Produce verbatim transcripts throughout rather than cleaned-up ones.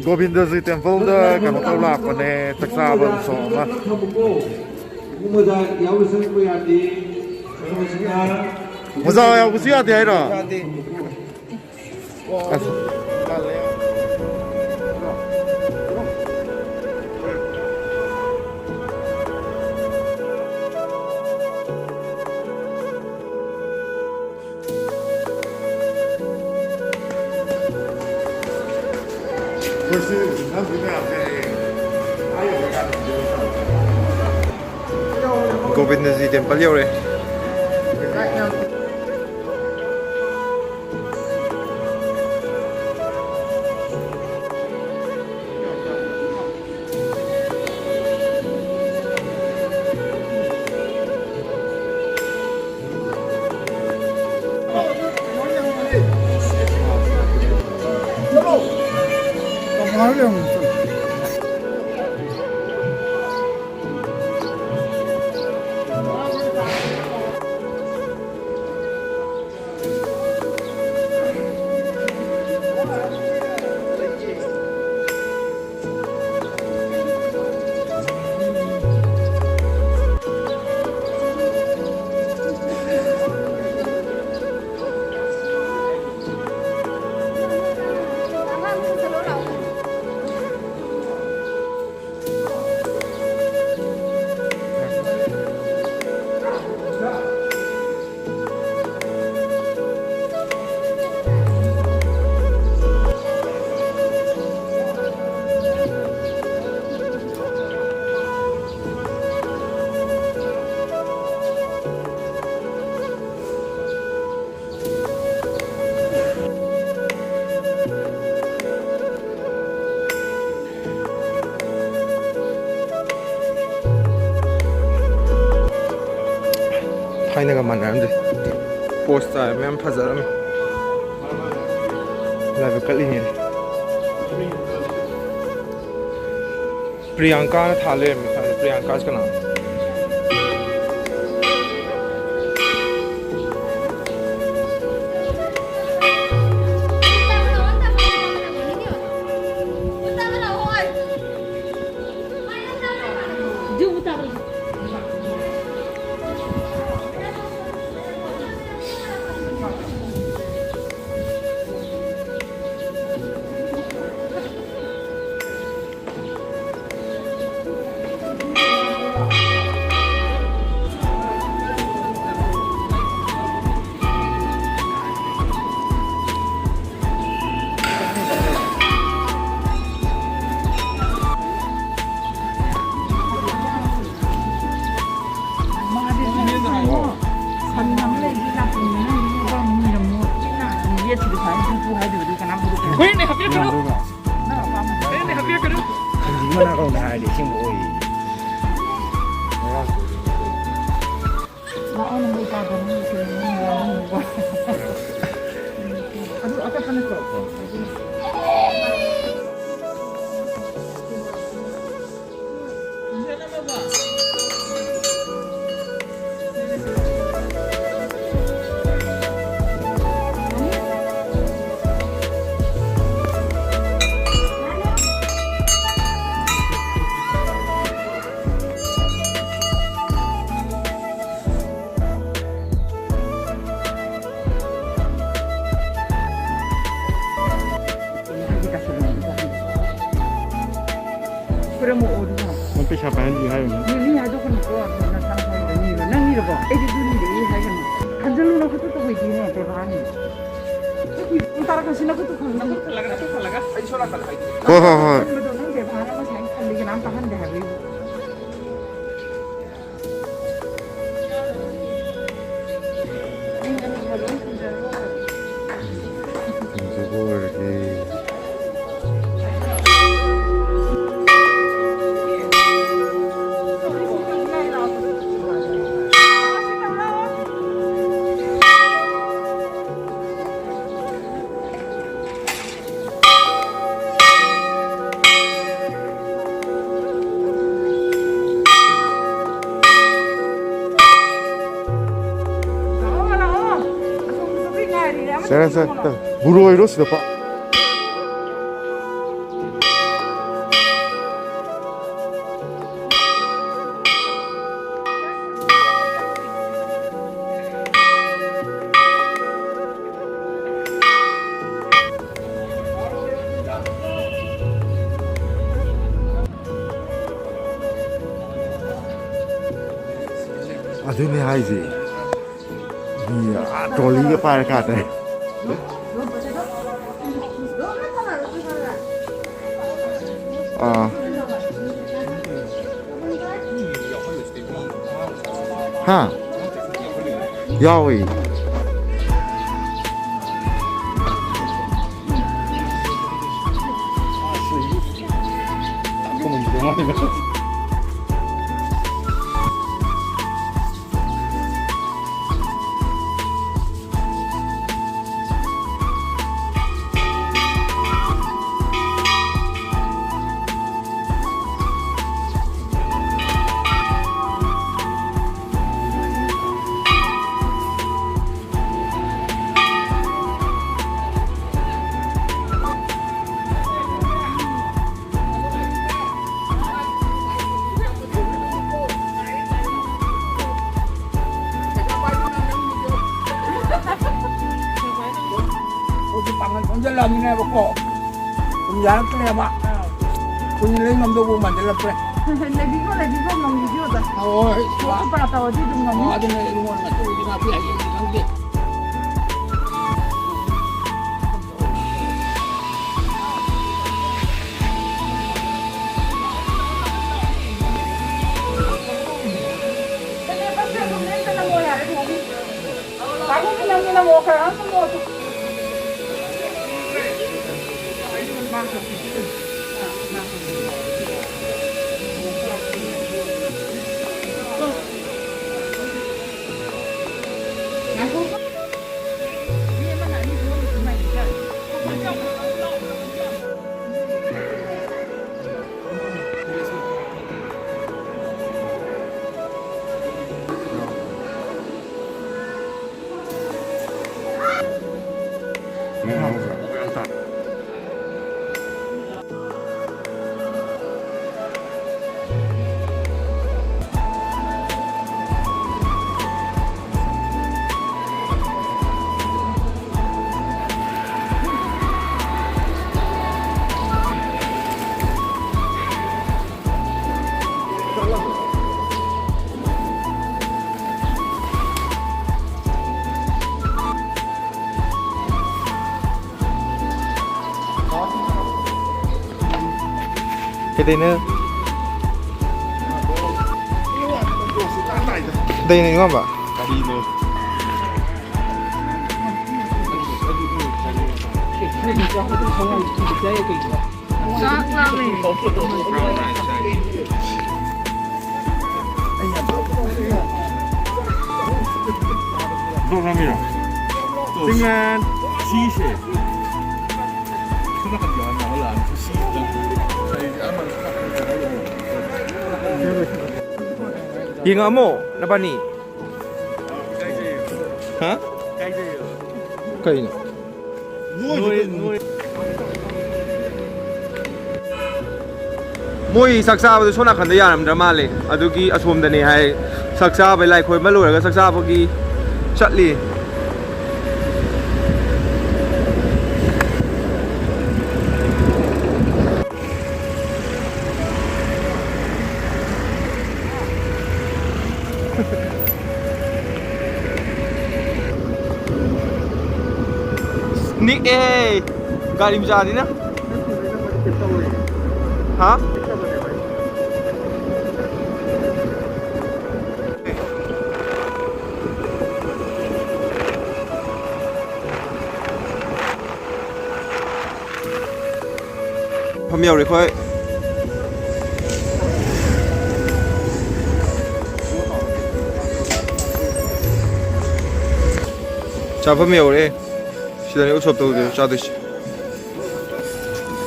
ꯒꯣꯕꯤꯟꯗꯖꯤ ꯇꯦꯝꯄꯜꯗ ꯀꯩꯅꯣ ꯇꯧ ꯂꯥꯛꯄꯅꯦ, ꯆꯥꯛ ꯆꯥꯕ ꯁꯣꯝ ꯑꯃ꯫ ꯏꯕꯨꯡꯉꯣ ꯑꯣꯖꯥ ꯌꯥꯎꯕ ꯆꯪꯕ ꯌꯥꯗꯦ꯫ ꯀꯩꯅꯣꯁꯤꯅ ꯑꯣꯖꯥ ꯌꯥꯎꯕꯁꯨ ꯌꯥꯗꯦ ꯍꯥꯏꯔꯣ? ꯌꯥꯗꯦ꯫ ꯑꯁ꯫ ꯒꯣꯕꯤꯟꯗꯖꯤ ꯇꯦꯝꯄꯜ ꯌꯧꯔꯦ꯫ ꯊꯥꯏꯅꯒ ꯃꯥꯟꯅꯔꯝꯗ꯭ꯔꯦ꯫ ꯄꯣꯁ ꯇꯥꯏ ꯃꯌꯥꯝ ꯐꯖꯔꯝꯃꯦ꯫ ꯂꯥꯏꯕꯛ ꯀꯠꯂꯤꯉꯩꯗ꯫ ꯄ꯭ꯔꯤꯌꯥꯡꯀꯥꯅ ꯊꯥ ꯂꯩꯔꯝꯃꯤ꯫ ꯈꯪꯗꯦ, ꯄ꯭ꯔꯤꯌꯥꯡꯀꯥꯁꯤ ꯀꯅꯥꯅꯣ? ꯃꯥꯗꯤ ꯁꯟ ꯑꯃ ꯂꯩꯕꯤ ꯂꯥꯛꯄꯅꯤꯅ ꯃꯤꯅ ꯃꯣꯠ ꯏꯟꯅ ꯌꯦꯠꯁꯤꯗ ꯁꯨꯃꯥꯏꯅ ꯄꯨ ꯍꯥꯏꯗꯕꯗꯨ ꯀꯅꯥꯝ ꯍꯧꯗꯣꯛꯇꯦ꯫ ꯍꯣꯔꯦꯟꯅꯦ ꯍꯥꯞꯄꯤꯔꯛꯀꯅꯨ꯫ ꯍꯣꯔꯦꯟꯅꯦ ꯍꯥꯞꯄꯤꯔꯛꯀꯅꯨ꯫ ꯁꯟꯖꯤꯕꯤ ꯃꯅꯥ ꯀꯧꯅ ꯍꯥꯏꯔꯗꯤ ꯑꯁꯦꯡꯕ ꯑꯣꯏꯌꯦ꯫ ꯂꯥꯛꯑꯣ, ꯅꯪ ꯂꯩ ꯆꯥꯗꯣ, ꯅꯪ ꯀꯩꯅꯣ, ꯅꯪ ꯌꯥꯝ ꯅꯣꯛꯄ꯫ ꯑꯗꯨ ꯑꯇꯣꯞꯄ ꯅꯠꯇ꯭ꯔꯣ? ꯈꯨꯔꯝꯃꯛꯑꯣ ꯑꯗꯨꯒ꯫ ꯅꯪ ꯄꯩꯁꯥ ꯄꯥꯏꯍꯟꯕꯤ ꯍꯥꯏꯔꯨꯅꯨ꯫ ꯃꯤ, ꯃꯤ ꯍꯥꯏꯗꯣꯛꯀꯅꯨꯀꯣ, ꯅꯁꯥ ꯅꯁꯥꯒꯤꯗꯣ ꯅꯤꯔꯣ꯫ ꯅꯪ ꯅꯤꯔꯕꯣ? ꯑꯩꯗꯤ ꯑꯗꯨ ꯅꯤꯔꯛꯏ ꯍꯥꯏꯒꯅꯨ꯫ ꯈꯟꯖꯜꯂꯨ, ꯅꯈꯨꯠꯇꯨ ꯇꯧꯍꯩꯗꯦꯅꯦ, ꯕꯦꯕꯥꯔꯅꯤ꯫ ꯅꯪ ꯇꯥꯔꯛꯀꯅꯨ, ꯁꯤ ꯅꯈꯨꯠꯇꯨ ꯈꯪꯉꯤ꯫ ꯅꯈꯨꯠ ꯈꯜꯂꯒ, ꯅꯈꯨꯠ ꯈꯜꯂꯒ꯫ ꯑꯩ ꯁꯣꯝ ꯅꯥꯀꯟꯗ ꯍꯥꯏꯒꯦ꯫ ꯍꯣꯏ, ꯍꯣꯏ, ꯍꯣꯏ꯫ ꯈꯟꯕꯗꯣ ꯅꯪ ꯕꯦꯕꯥꯔ ꯑꯃ ꯁꯨꯃꯥꯏꯅ ꯈꯜꯂꯤ, ꯀꯅꯥꯝ ꯇꯥꯍꯟꯗꯦ ꯍꯥꯏꯕ ꯑꯩꯕꯨ꯫ ꯁꯦ, ꯁꯦ, ꯁꯦ꯫ ꯕꯨꯔꯣꯏꯔꯣ ꯁꯤꯗ ꯄ- ꯑꯗꯨꯅꯦ ꯍꯥꯏꯁꯦ꯫ ꯃꯤ, ꯑꯥ, ꯇ꯭ꯔꯣꯂꯤꯒ ꯄꯥꯏꯔ ꯀꯥꯟꯗ꯫ ꯑꯥ꯫ ꯍꯥ? ꯌꯥꯎꯏ꯫ ꯑꯩꯈꯣꯏꯁꯨ ꯄꯥꯡꯒꯜ ꯁꯣꯟꯖꯜꯂꯛꯑꯃꯤꯅꯦꯕꯀꯣ꯫ ꯁꯨꯝ ꯌꯥꯔꯛꯇ꯭ꯔꯦꯕ꯫ ꯑꯩꯈꯣꯏꯅ ꯂꯩ ꯉꯝꯗꯧꯕ ꯃꯥꯟꯁꯤꯜꯂꯛꯇ꯭ꯔꯦ꯫ ꯂꯩꯕꯤꯈ꯭ꯔꯣ, ꯂꯩꯕꯤꯈ꯭ꯔꯣ, ꯉꯝꯈꯤꯗ꯭ꯔꯣ ꯑꯗ? ꯍꯣꯏ, ꯍꯣꯏ꯫ ꯁꯣꯛꯄ ꯄꯔꯥ ꯇꯧꯔꯗꯤ ꯑꯗꯨꯝ ꯉꯝꯅꯤ꯫ ꯑꯣ, ꯑꯗꯨꯅ ꯏꯕꯨꯡꯉꯣ ꯅꯠꯇ꯭ꯔꯗꯤ ꯉꯥꯛꯄꯤ ꯍꯥꯏꯒꯦ ꯈꯪꯗꯦ꯫ ꯀꯩꯗꯩꯅꯣ? ꯀꯩꯗꯩꯅꯣ, ꯏꯃꯥꯝꯕ? ꯆꯥꯛ ꯂꯥꯝꯃꯦ꯫ ꯆꯤꯡꯂꯦꯟ꯫ ꯁꯤꯁꯦ꯫ ꯌꯦꯡꯉꯛꯑꯝꯃꯣ ꯅꯕꯥꯅꯤ꯫ ꯍꯥ? ꯀꯩꯅꯣ? ꯃꯣꯏ ꯆꯥꯛ ꯆꯥꯕꯗꯣ ꯁꯣꯝ ꯅꯥꯀꯟꯗ ꯌꯥꯔꯝꯗ꯭ꯔ ꯃꯥꯜꯂꯦ, ꯑꯗꯨꯒꯤ ꯑꯁꯣꯝꯗꯅꯦ ꯍꯥꯏ꯫ ꯆꯥꯛ ꯆꯥꯕꯩ, ꯂꯥꯏ ꯈꯣꯏꯔꯝꯕ ꯂꯣꯏꯔꯒ ꯆꯥꯛ ꯆꯥꯕꯒꯤ ꯆꯠꯂꯤ꯫ ꯅꯤꯛꯑꯦ ꯒꯥꯔꯤ ꯃꯆꯥꯅꯤꯅ꯫ ꯍꯥ? ꯃꯐꯝ ꯌꯧꯔꯦ ꯑꯩꯈꯣꯏ꯫ ꯆꯥꯐꯝ ꯌꯧꯔꯦ꯫ ꯁꯤꯗꯅꯦ ꯎꯁꯣꯞ ꯇꯧꯗꯣꯏ ꯆꯥꯗꯣꯏꯁꯦ꯫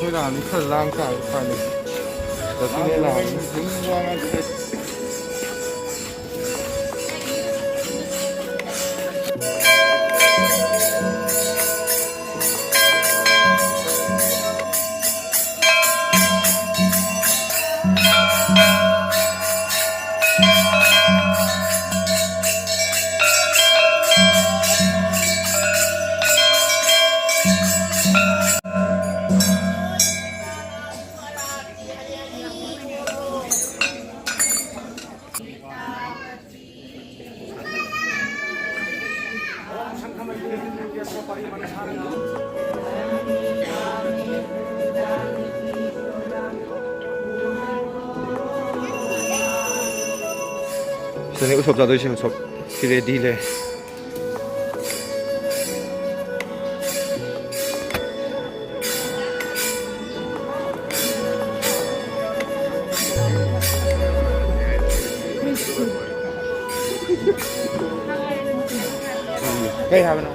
ꯑꯩꯈꯣꯏ ꯂꯥꯛꯑꯗꯤ ꯈꯔ ꯂꯥꯡ ꯇꯥꯔꯦ ꯎꯄꯥꯏ ꯂꯩꯇꯦ꯫ ꯂꯥꯡ ꯂꯥꯡ ꯂꯥꯡ꯫ ꯁꯤꯗꯅꯦ ꯎꯁꯣꯞ ꯆꯥꯗꯣꯏꯁꯦ, ꯎꯁꯣꯞ ꯁꯤ ꯔꯦꯗꯤ ꯂꯩ꯫ ꯀꯩ ꯍꯥꯏꯕꯅꯣ?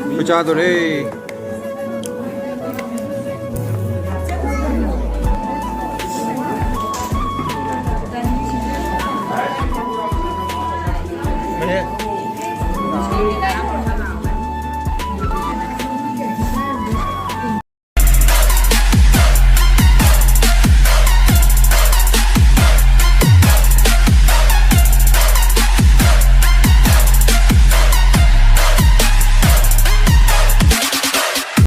ꯑꯩꯈꯣꯏ ꯆꯥꯗꯣꯔꯦ꯫